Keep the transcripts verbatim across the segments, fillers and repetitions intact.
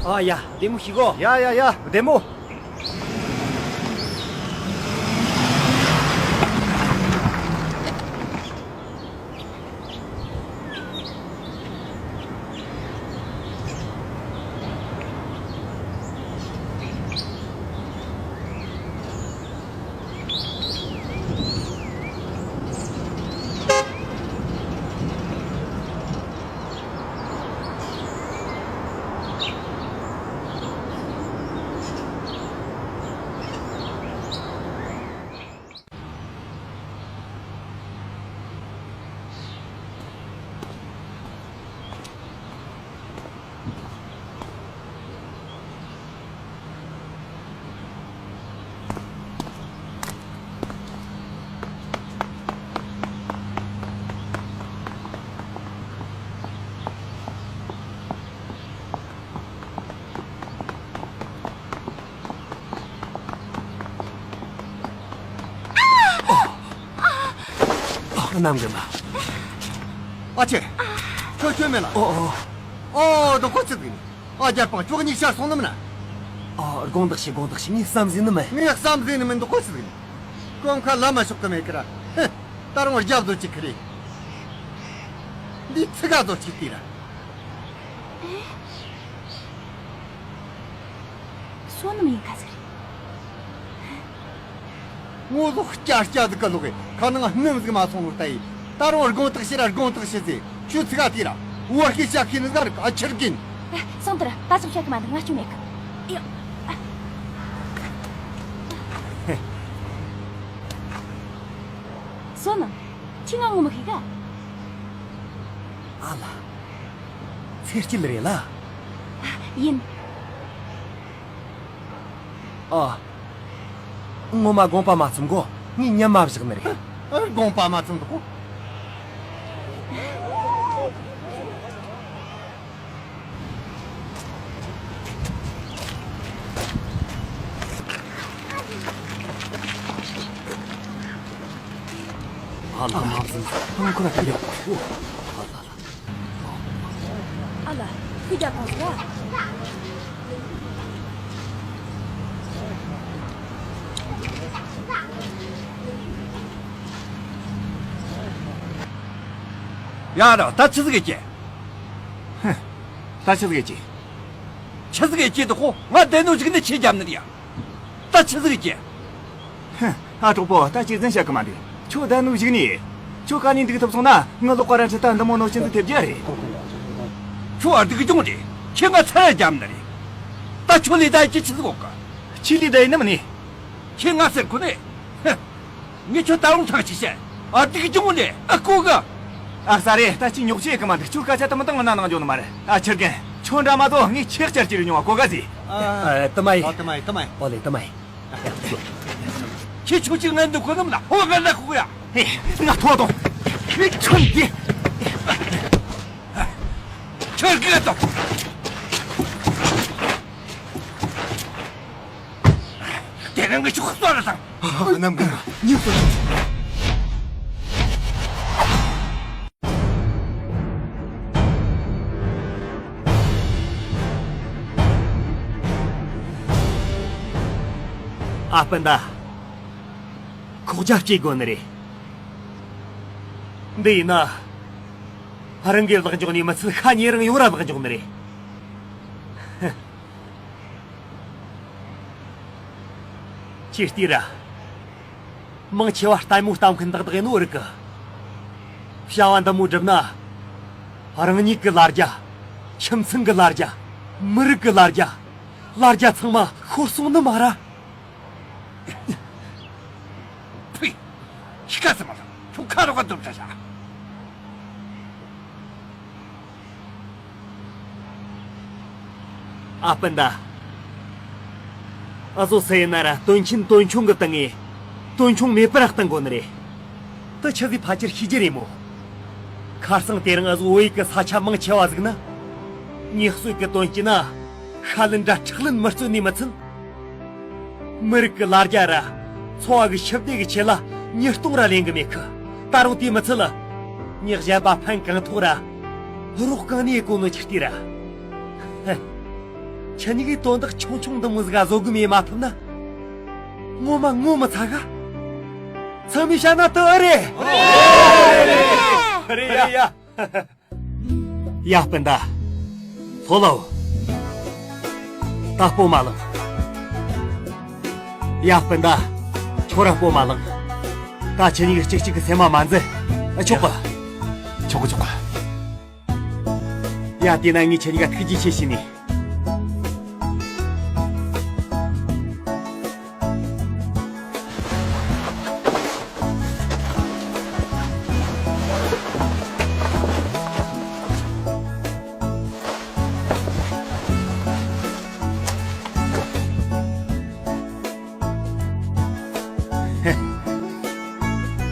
ཨ་ཡ། བདེ་མོ་ཞིག་གོ། ཡ་ཡ་ཡ། བདེ་མོ། གནམ་རྒན་པ། ཨ་ཅེ། ཁྱོད་ཁྱོད་མེད་ལ། ཨོ་ཨོ། ཨོ་དོ་ཁོ་ཚིག་ཡིན། ཨ་རྒྱལ་པང་ཅོག་གཉིས་ཤར་སོང་ནམ་ན། ཨ་དགོངས་དག་ཞེ་དགོངས་དག་ཞེ། ངས་བསམ་ཟིན་ནི་མེད། ངས་བསམ་ཟིན་ནི་མིན་དོ་ཁོ་ཚིག་ཡིན། གོང་ཁ་ལ་མ་ཤོག་གི་མེད་ཀི་ར། ཧེ། ད་རུང་རྒྱབ་བཟོ་ཅིག་ཁི་རེད། འདི་ཚིག་ག་བཟོ་ཅིག་དེ་ར། བསོད་ནམས་ཡིན་ཁ་ཟིག་རེད། ངོ་ལོག་སྐྱ་སྐྱ་ཟིག་ག་ལོག་གི་ཁ་ནང་སྣུམ་ཟིག་མ་སོང་ནོ་ལྟ་ཡི། ད་རུང་དགོངས་དག་ཞེ་ར་དགོངས་དག་ཞེ་ཟེ། ཁྱོད་ཚིག་ག་དེ་ར། བོད་སྐད་བཤད་ཤེས་ནི་ཟིག་ར་ག་ཆི་རྒན། སོང་དེ་ར། ད་ཅིག་བཤད་གི་མ་འདུག་ང་སྐྱོན་མེད་གི། ཡ། བསོད་ནམས། ཁྱོས་ང་ངོ་མི་ཤེས་ག། ཨ་ལ། ཚེ་སྐྱིད་རེད་ལ། ཡིན། ཨ། ངོ་མ་དགོངས་པ་མ་ཚོམ་གོ། ངས་ཉམས་མ་བཞག་ནི་རེད། ཨ། དགོངས་པ་མ་ཚོམ་འདུག་གོ། ཨ་ལ། མ་བཟང་། ཨང་ཁོ་ར་ཁྱེར་ཡོད། ཨ་ལ། ཨ་ལ། ཁོས་རྒྱབ་གང་ཟིག་ཨ། ཡ་ར། ད་ཆི་ཟིག་ཡེད་ཀྱི། ཧུ། ད་ཆི་ཟིག་ཡེད་ཀྱི། ཆི་ཟིག་ཡེད་ཀྱི་འདུག་གོ། ང་བསྡད་ནོ་གཞུག་ནས་ཆི་རྒྱབ་ནི་རེད་ཡ། ད་ཆི་ཟིག་ཡེད་ཀྱི། ཧུ། ཨ་གྲོགས་པོ། ད་གཅིག་ཟིན་བཤད་གི་མ་འདུག་ཁྱོད་བསྡད་ནོ་གཞུག་ནས། ཁྱོད་ག་ནས་འདུག་ཐུབ་སོང་ན། ངའི་ལོགས་ཀ་ར་འཕྲུལ་ད་འདི་མོ་ནོར་སྐྱིན་ཟིག་ཐེབས་རྒྱུ་རེད། ཁྱོད་ཨ་སྡུག་གྱོང་རེད། ཁྱོས་ང་ཚུར་ར་རྒྱབ་ནི་རེད། ད་ཁྱོད་ལས་ད་ཡེད་ཀྱི་ཆི་ཟིག་ཡོད་གི། ཁྱོད་ལས་ད་ཡེད་ནི་མིན་ནི། ཁྱོས་ང་ཟེར་གོ་ནི། ཧུ། ངས་ཁྱོད་ད་རུང་ཐང་ཅིག་བཤད། ཨ་སྡུག་གྱོང་ལས་ཨ་གོ་གི། ཨ་ས་རེད། ད་ཅི་ཉོག་ཆེ་གི་མ་འདུག་ཁྱོད་སྐད་ཆ་དུ་མ་དང་ང་ན་ནང་འཇོག་ནི་མ་རེད། ཨ་ཆི་རྒན། ཁྱོད་འདྲ་མ་གཏོགས་ངས་ཆེ་བསྐྱར་གྱི་རེ་མྱོང་བ་གོ་ག་ཟིག་ཨ། ཨ། དུ་མ་ཡིན། ཨ། དུ་མ་ཡིན། དུ་མ་ཡིན། ཨོ་ལེ། དུ་མ་ཡིན། ཁྱོད་ཆུང་ཆུང་ངན་འདུག་གོ་ནམ་ལ། ཧོ་ང་ལ་ཁུག་ཡ། ཧེ། ང་ཐོག་དང་། ཁྱོད་ཁྱོད་འདི། ཁྱོད་སྐད་དང་། དེ་རིང་གི་ཤོག་གསོ་ར་དང་། ཨ། གནམ་གང་ཉིག་སོ། ཨ་སྤུན་ཟླ། ཁོག་རྒྱ་བསྐྱེད་དགོས་ནི་རེད། འདི་ཡིན་ན། རང་གིས་ལག་འཇོག་ནས་མི་ཚད་ཤ་ཉེ་རིང་ཡོང་ར་ལག་འཇོག་ནི་རེད། ཁྱོས་ལྟོས་ར། མང་ཆེ་བ་ལྟད་མོ་ལྟ་མཁན་ཏག་ཏག་ཡིན་ནོ་རིག་གི། བྱ་བ་འདི་མོ་བསྒྲུབས་ན། རང་ཉིད་ཀྱི་ལ་རྒྱ། ཁྱིམ་ཚང་གི་ལ་རྒྱ། མི་རིགས་ཀྱི་ལ་རྒྱ། ལ་རྒྱ་ཚང་མ་ཤོར་སོང་ནི་མ་ར། ཕུས། ཤི་ཁ་སི་མ་ལ་ཁྱོད་ཁ་རོག་ག་འདུག་ཤ་ཤ། ཨ་སྤུན་ཟླ། འུ་ཟོ་སུ་ཡིན་ན་ར་དོན་ཆེན་དོན་ཆུང་གི་སྟེང་ནས་དོན་ཆུང་མེད་པར་གཏོང་དགོས་ནི་རེད། དེ་ཆི་ཟིག་ཕལ་ཆེར་ཤེས་རྒྱུ་རེད་མོ། ཁ་སང་དེ་རིང་འུ་ཟོ་བོད་ཡིག་གི་ས་ཆ་མང་ཆེ་བ་ཟིག་ན། ངས་གསོད་གི་དོན་སྐྱེས་ན། ཤ་ལན་ར་ཁྲག་ལན་མི་རྩོད་ནས་མི་ཚད། མི་རིགས་ཀྱི་ལ་རྒྱ་ར། འཚོ་བ་གི་ཞི་བདེ་གི་ཆེད་ལ་ཉེས་རྡུང་ར་ལེན་གི་མེད་གི། ད་རུང་དེ་མི་ཚད་ལ། ངས་གཞན་པ་ཕན་གང་ཐོགས་ར། རོགས་གང་ནས་གོ་ནོ་ཆིག་ལྟོས་ར། ཧེ། ཁྱེད་གཉིས་ཀས་དོན་དག་ཆུང་ཆུང་འདི་མོ་ཟིག་ག་བཟོ་དགོས་མེད་མ་ཐུབ་ན། ངོ་མ་ངོ་མི་ཚ་ག་ཚང་མས་བཤད་ན་དུ་ཨེ་རེད། ཨེ་རེད་ཡ། ཡ་སྤུན་ཟླ། ལྷོད་ལ་འོ། ད་སྤོ་མ་ལངས། ཡ་སྤུན་ཟླ། ཁྱོད་ར་སྤོ་མ་ལངས། ད་ཁྱེད་གཉིས་ཀྱིས་གཅིག་གཅིག་གི་སེམས་མ་མ་འཛིན། ཨ་ཆོག་གི། ཆོག་གི་ཆོག་གི། ཡ་དེས་ན་ངས་ཁྱེད་གཉིས་ཀ་ཐུགས་རྗེ་ཆེ་ཞུས་ནས།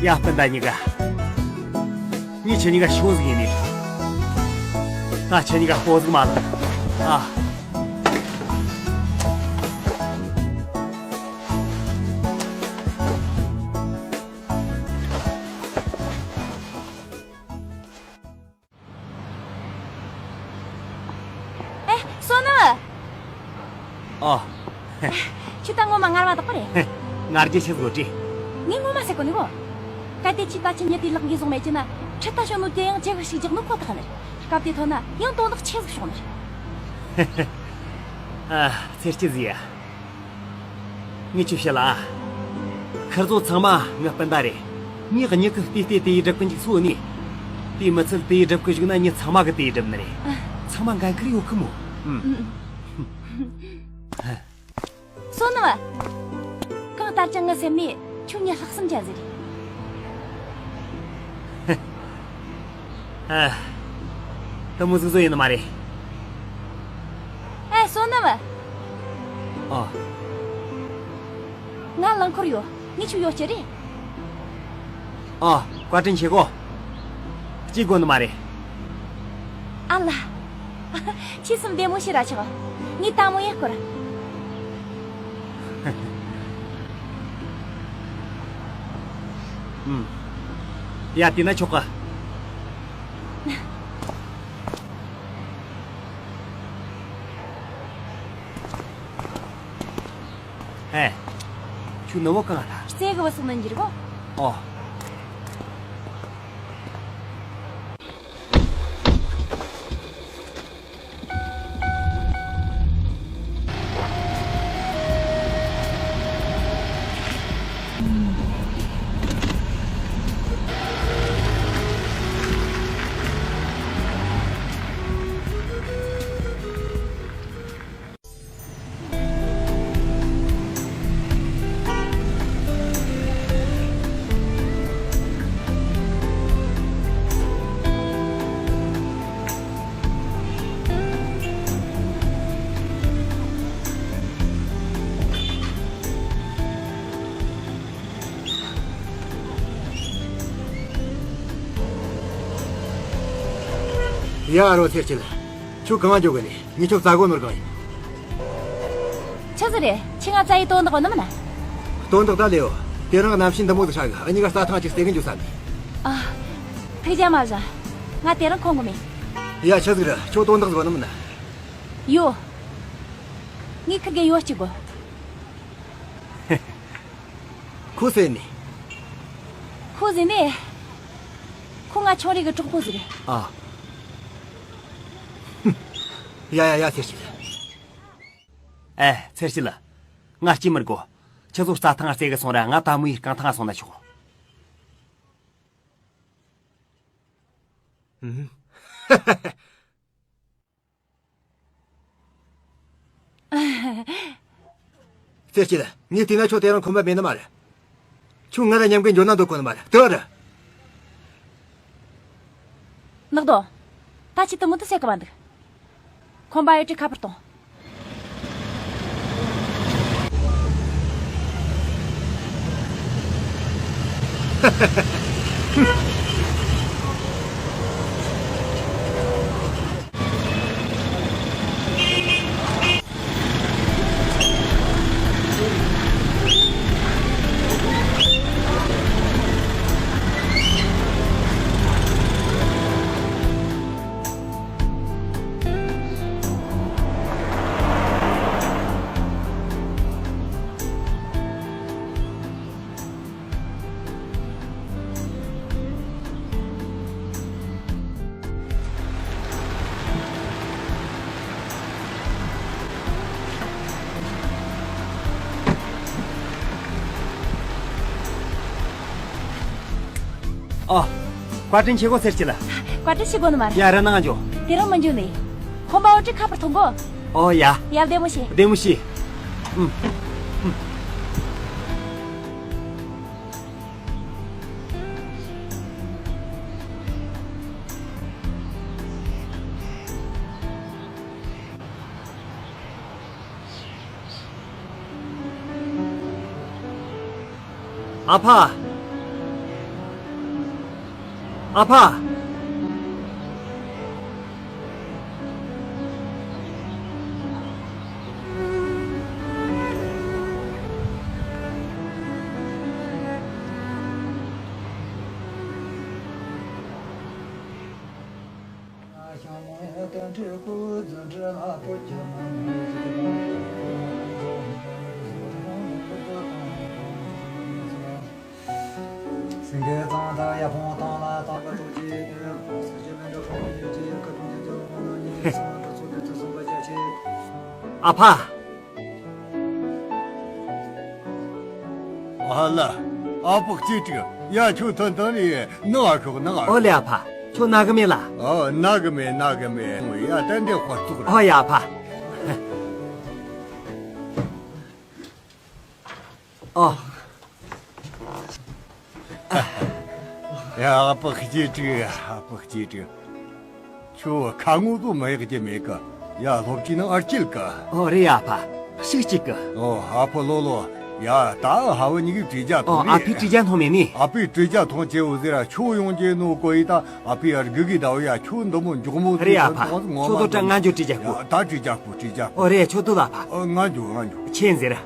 ཡ་སྤུན་ཟླ་གཉིས་ཀ། ངས་ཁྱེད་གཉིས་ཀ་ཤོག་ཟིག་ཡིན་ནི། ད་ཁྱེད་གཉིས་ཀ་སྤོ་ཟིག་མ་ལངས། ཨ། ཨེ། བསོད་ནམས། ཨ། ཁྱོད་ད་ངོ་མ་ངར་མ་དག་པ་རེད། ང་རྒྱལ་ཆེ་ཟིག་ཡོད་དྲིས། ངས་ངོ་མ་ཟེར་གོ་ནི་གོ། གལ་ཏེ་ཁྱོས་ད་ཁྱེད་གཉིས་དེ་ལག་འགེལ་བཟུང་མེད་ཀྱི་ན། ཁྲི་ད་ཤོ་ནོ་དེ་ཡང་ཅི་ག་ཞིག་རྒྱག་ནོ་ཁོ་ཐག་ནི་རེད། སྐབས་དེ་ཐོན་ན་ཡང་དོན་དག་ཆེ་ཟིག་བྱུང་ནི་རེད། ཨ། ཚེ་སྐྱིད་ཟིག་ཡ། ངས་ཁྱོད་བཤད་ལ་ཨ། ཁིར་ཚོ་ཚང་མ་ངའི་སྤུན་ཟླ་རེད། ངས་མྱི་གི་ལྟོས་ལྟོས་དེ་ཡི་སྒྲུབ་གི་འཇུག་སོ་ནི། དེ་མི་ཚད་དེ་ཡི་སྒྲུབ་གི་བཞུགས་ན་མྱི་ཚང་མ་གི་དེ་ཡི་སྒྲུབ་ནི་རེད། ཚང་མ་འགན་ཁུར་ཡོད་གི་མོ། ཨུམ། བསོད་ནམས། གང་ལྟར་ཀྱང་ངའི་སེམས་ནས་ཁྱོད་ངའི་ལྷག་བསམ་ཅན་ཟིག་རེད། ཨ། དེ་མོ་ཟིག་བཟོ་ཡིན་ནི་མ་རེད། ཨེ། བསོད་ནམས། ཨ། ང་རླངས་འཁོར་ཡོད། ངས་ཁྱོད་གཡོག་རྒྱུ་རེད། ཨ། བཀའ་དྲིན་ཆེ་གོ། སྐྱིད་དགོས་ནི་མ་རེད། ཨ་ལ། ཁྱེད་སེམས་བདེ་མོ་བྱོས་ར་ཆོག། ངས་དལ་མོ་ཡར་སྐོར། ཨུམ། ཡ་དེ་ན་ཆོག་གི། ཨེ། ཁྱོད་ནུ་བོ་གང་ལ། རྩེ་གི་བུ་སོང་ནན་གྱི་རེད་གོ། ཨོ། ཡ་རོ་ཚེ་སྐྱིད། ཁྱོད་གང་འགྱོ་གི་ནི། ངས་ཁྱོད་བཙལ་གོ་ནོར་གང་ཡིན། ཆི་ཟིག་རེད། ཁྱོས་ང་བཙལ་ཡི་དོན་དག་ཡོད་ནི་མིན་ན། དོན་དག་ད་ལོས་ཡོད། དེ་རིང་གནམ་གཤིས་འདི་མོ་ཟིག་ཧྲ་གི། འུ་གཉིས་ཀ་རྩྭ་ཐང་ཅིག་རྩེ་གི་འགྱོ་བསམ་གི། ཨ། ཐུགས་རྒྱལ་མ་བཞེངས། ང་དེ་རིང་ཁོམ་གི་མེད། ཡ་ཆི་ཟིག་རེད། ཁྱོད་དོན་དག་ཟིག་ཡོད་ནི་མིན་ན། ཡོད། ངས་ཁིར་གེ་ཡོད་ཅིག་གོ། ཁོ་སུ་ཡིན་ནི། ཁོ་ཟེར་ནི། ཁོ་ང་ཆུང་རིང་གི་གྲོགས་པོ་ཟིག་རེད། ཨ། ཡ་ཡ་ཡ་ཚེ་སྐྱིད། ཨེ། ཚེ་སྐྱིད་ལགས། ང་སྐྱིད་མི་དགོས། ཁྱེད་ཚོ་རྩྭ་ཐང་རྩེ་གི་སོང་ར། ང་དལ་མོ་ཡི་རྐང་ཐང་སོང་ན་ཆོག། ཨུམ། ཚེ་སྐྱིད། ངས་བལྟས་ན་ཁྱོད་དེ་རིང་ཁོམ་པ་མེད་ནི་མ་རེད། ཁྱོད་ང་ར་མཉམ་གི་འགྱོ་ན་འདོད་གོ་ནི་མ་རེད། དེ་རེད། ནག་རྡོ། ད་ཁྱེད་དེ་མོ་དུ་ཟེར་གི་མ་འདུག། ཁོམ་པ་ཡོད་དུས་ཁ་པར་གཏོང་། ཨོ། བཀའ་དྲིན་ཆེ་གོ་ཟེར་གྱི་ལ། བཀའ་དྲིན་ཆེ་གོ་ནི་མ་རེད། ཡ་ར་ནང་འཇོག་དེ་རིང་མི་འཇུ་ནི། ཁོམ་པ་འོ་ཀྲི་ཁ་པར་ཐོང་གོ་ཨོ་ཡ། ཡ་བདེ་མོ་བྱེད། བདེ་མོ་བྱེད། ཨུམ། ཨ་ཕ། ཨ་ཕ། ཨ་ཕ། ཨ་ལ། ཨ་ཕོ་གཅེས་ཕྲུག་ཡ་ཁྱོད་ཐོན་ཐོན་ནི་ནུ་བ་ཤོག་ནུ་བ། ཨོ་ལེ་ཨ་ཕ། ཁྱོད་ན་གི་མེད་ལ། ཨོ་ན་གི་མེད་ན་གི་མེད། ཡ་ཏན་ཏན་ཧོ་བཙུགས་ར། ཨོ་ཡ་ཨ་ཕ། ཨོ། ཡ་ཨ་ཕོ་གཅེས་ཕྲུག་ཨ་ཕོ་གཅེས་ཕྲུག་ཁྱོད་ཁ་ངོ་ཚོ་མི་ཡག་གི་མེད་གི། ཡ་སློབ་གྲྭའི་ནང་ཨར་སྐྱེལ་གི། ཨོ་རེད་ཡ་ཨ་ཕ། ཤུགས་གཅིག་གི། ཨོ་ཨ་ཕོ་ལོ་ལོ། ཡ་ད་ཧ་བུ་གཉིས་ཀྱི་བྲིས་རྒྱ་ཨོ་ཐོན་ཨ་ཕའི་བྲིས་རྒྱ་ཐོན་མེད་ནི། ཨ་ཕའི་བྲིས་རྒྱ་ཐོན་ཆེ་བོ་ཟེར་ར་ཁྱོད་ཡོང་རྒྱུ་ནོ་གོ་ཡི་ད། ཨ་ཕའི་ཨར་གི་གི་ད་བུ་ཡ་ཁྱོད་འདི་མོ་མགྱོགས་མོ་རེད་ཡ་ཨ་ཕ། ཁྱོད་ཚོ་ད་ང་འགྱོ་བྲིས་རྒྱ་ཁུ། ད་བྲིས་རྒྱ་ཁུ་བྲིས་རྒྱ་ཁུ། ཨོ་རེད་ཁྱོད་ཚོ་ད་ཨ་ཕ། ང་འགྱོ་ང་འགྱོ། ཆེན་ཟེར།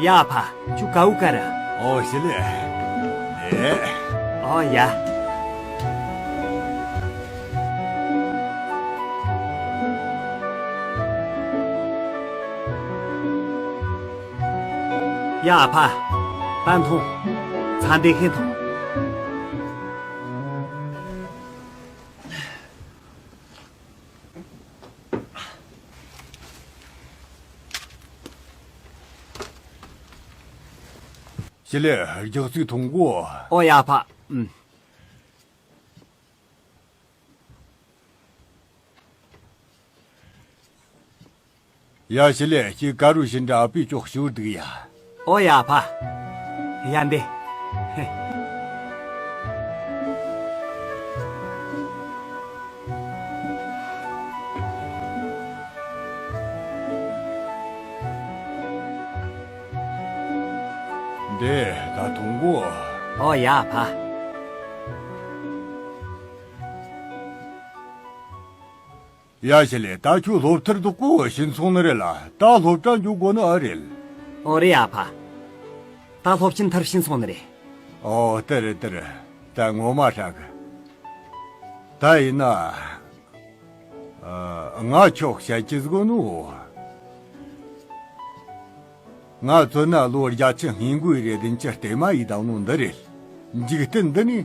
ཡ་ཨ་ཕ། ཁྱོད་ཀ་བོ་ཀ་ར། ཨོ་ཞི་ལེ། ཨེ། ཨོ་ཡ། ཡ་ཨ་ཕ། པན་ཐོང་། ཚ་འདེ་ཁེ་ཐོང་། ཞི་ལེ་རྒྱག་ཚིག་ཐོང་གོ་ཨོ་ཡ་ཨ་ཕ། ཨུམ། ཡ་ཞི་ལེ་ཁྱེད་ཀ་རུ་ཤིན་འདྲ་ཨ་ཕའི་ཅོག་ཞུ་འདུག་ཡ། ཨོ་ཡ་ཨ་ཕ། ཡ་འདི། འདི་ད་ཐོང་གོ་ཨོ་ཡ་ཨ་ཕ། ཡ་ཞི་ལེ་ད་ཁྱོད་སློབ་མཐར་འདུག་གོ་ཕྱིན་སོང་ནི་རེད་ལ་ད་སློབ་གྲྭ་འཇུག་དགོ་ནི་ཨ་རེད། ཨོ་རེད་ཨ་ཕ། ད་སློབ་ཆེན་མཐར་ཕྱིན་སོང་ནི་རེད། ཨོ་དེ་རེད་དེ་རེད། ད་ངོ་མ་ཧྲ་གི། ད་ཡིན་ན། ཨ། ང་ཁྱོད་བཤད་ཀྱི་ཟིག་ནོ། ང་ཚོ་ན་ལོ་བརྒྱད་ཅུ་སྔོན་འགོའི་རེ་བདུན་གྱི་ལྟད་མ་ཡི་དང་ནོ་འདི་རེད། འཇིག་རྟེན་འདི་ནི།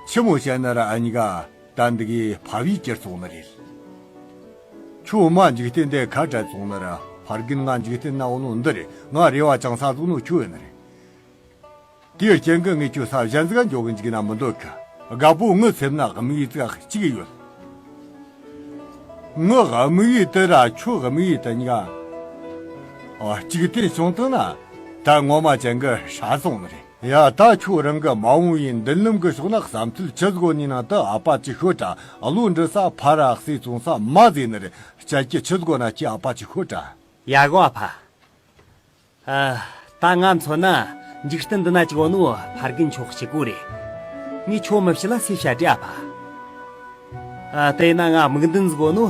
ཆི་མོ་བཤད་ན་ར་ཨ་ཉི་ག་ད་འདི་གའི་ཕ་བའི་གྱུར་སོང་ནི་རེད། ཁྱོད་མ་འཇིག་རྟེན་འདི་ཁ་བྲལ་སོང་ནི་ར་ཕ་རྒན་ང་འཇིག་རྟེན་ན་འོ་ནོ་འདི་རེད། ང་རེ་བ་ཅང་ས་ཟུག་ནོ་ཁྱོད་ཡིན་ནི་རེད། དེའི་རྐྱེན་གྱིས་ངས་ཁྱོད་ས་གཞན་ཟིག་ག་འཇོག་གི་འཇུག་ན་མི་འདོད་གི། དགའ་པོ་ངའི་སེམས་ན་དམིགས་ཡུལ་ཙག་གཅིག་ཡོད། ངའི་དམིགས་ཡུལ་དེ་ར་ཁྱོའི་དམིགས་ཡུལ་དེ་གཉིས་ཀ་གཅིག་མཐུན་བྱུང་ཐུབ་ན་ད་ངོ་མ་ཅན་གི་ཧྲ་སོང་ནི་རེད། ཡ་ད་ཁྱོད་རང་གི་མ་འོངས་པའི་མདུན་ལམ་གི་ཕྱོགས་ན་བསམ་ཚུལ་ཆི་ཟིག་ནི་ན་ད་ཨ་ཕ་ཅིག་ཤོད་དྲ་བློ་འདྲི་ས་ཕ་ར་སྲས་བཙོང་ས་མ་ཟེར་ནི་རེད། བཤད་ཀྱི་ཆི་ཟིག་ན་ཁྱེད་ཨ་ཕ་ཅིག་ཤོད་དྲ། ཡ་གོ་ཨ་ཕ། ཨ། ད་ང་མཚོན་ན་འཇིག་རྟེན་འདི་ན་གཅིག་བོ་ནོ་ཕ་རྒན་ཆོག་གཅིག་གོ་རེད། ངས་ཁྱོ་མི་བྱེད་ལ་སེ་བྱ་དྲི་ཨ་ཕ། ཨ། དེ་ན་ང་མིག་མདུན་ཟིག་གོ་ནོ།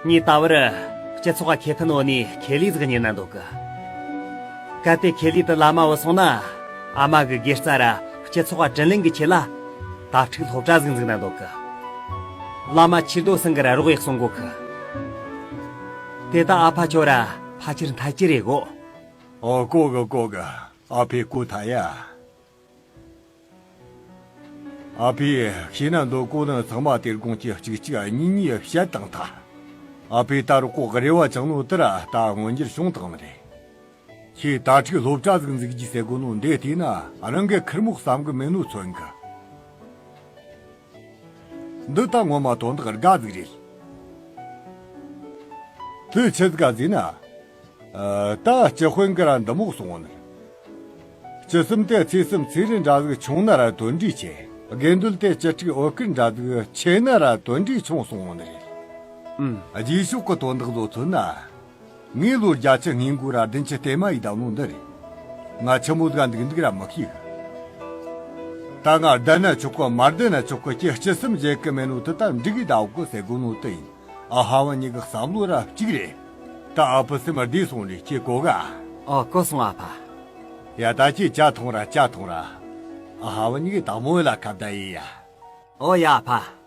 ངས་ད་བར་སྤྱི་ཚོགས་ཁེ་ཕན་འོ་ནི་ཁེ་ལས་ཟིག་ཉན་ན་འདོད་གི། གལ་ཏེ་ཁེ་ལས་དེ་ལ་མ་བུད་སོང་ན་ཨ་མ་གི་དགེ་རྩ་ར་སྤྱི་ཚོགས་དྲིན་ལན་གི་ཆེད་ལ་དྭ་ཕྲུག་སློབ་གྲྭ་ཟིག་འཛུགས་ན་འདོད་གི། བླ་མ་ཆོས་རྡོ་སེང་གི་ར་རོགས་ཡག་སོང་གོ་གི། དེ་ད་ཨ་ཕ་ཁྱོ་ར་ཕ་ཆེར་མཐའ་ཆེར་རེ་གོ། ཨོ་གོ་གི་གོ་གི། ཨ་ཕས་གོ་ཐལ་ཡ། ཨ་ཕས་ཤེས་ན་འདོད་གོ་ནི་ཚང་མ་དེ་དགོང་ཁྱེད་གཅིག་གཅིག་གཉིས་གཉིས་བཤད་བཏང་ཐལ། ཨ་ཕས་ད་རོགས་གོ་རེ་བ་བཅངས་ནོ་དེ་ར་ད་མངོན་འགྱུར་བྱུང་བཏང་ནི་རེད། ཁྱེད་ད་ཕྲུག་སློབ་གྲྭ་ཟིག་འཛུགས་རྒྱུ་ཟེར་གོ་ནོ་འདི་བལྟས་ན་རང་གི་ཁེར་མོ་བསམ་གི་མེད་ནོ་མཚོན་གི། འདི་ད་ངོ་མ་དོན་དག་དགའ་ཟིག་རེད། དེ་ཆི་ཟིག་ག་ཟེར་ན། ཨ། ད་སྤྱི་དཔོན་གི་ར་འདི་མོ་གསུང་ནི། སྤྱི་སེམས་དེ་ཚེ་སེམས་ཚེ་རིང་འདྲ་ཟིག་ཆུང་ན་ར་དོན་འདྲིས་ཆེ། དགེ་འདུན་དེ་སྤྱི་ཕྲུག་འོད་སྐུར་འདྲ་ཟིག་ཆེ་ན་ར་དོན་འདྲིས་ཆུང་གསུང་ནི་རེད། ཨུམ། རྗེས་ཕྱོགས་གི་དོན་དག་ལོ་མཚོན་ན། ངས་ལོ་བརྒྱད་ཅུ་སྔོན་འགོ་ར་བདུན་ཅུ་སྟེང་མ་ཡིན་དང་ནོ་འདི་རེད། ང་ཆི་མོ་ཟིག་འདུག་འདུག་ར་མི་ཤེས་གི། ད་ང་བསྡད་ན་ཆོག་གི། མ་བསྡད་ན་ཆོག་གི། ཁྱེད་སྤྱི་སེམས་བརྗེད་གི་མེད་ནོ་དེ་ད་འགྲིག་གི་ད་གོ་ཟེར་གོ་ནོ་དེ་ཡིན། ཨ་ཕ་བུ་གཉིས་གི་བསམ་བློ་ར་གཅིག་རེད། ད་ཨ་ཕ་སེམས་བདེ་སོང་རེད། ཁྱེད་གོ་ག། ཨོ། གོ་སོང་ཨ་ཕ། ཡ། ད་ཁྱེད་ཇ་འཐུང་ར་ཇ་འཐུང་ར། ཨ་ཕ་བུ་གཉིས་གི་དང་མོ་ལ་ཁ་བརྡ་ཡེ་ཡ། ཨོ་ཡ་ཨ་ཕ།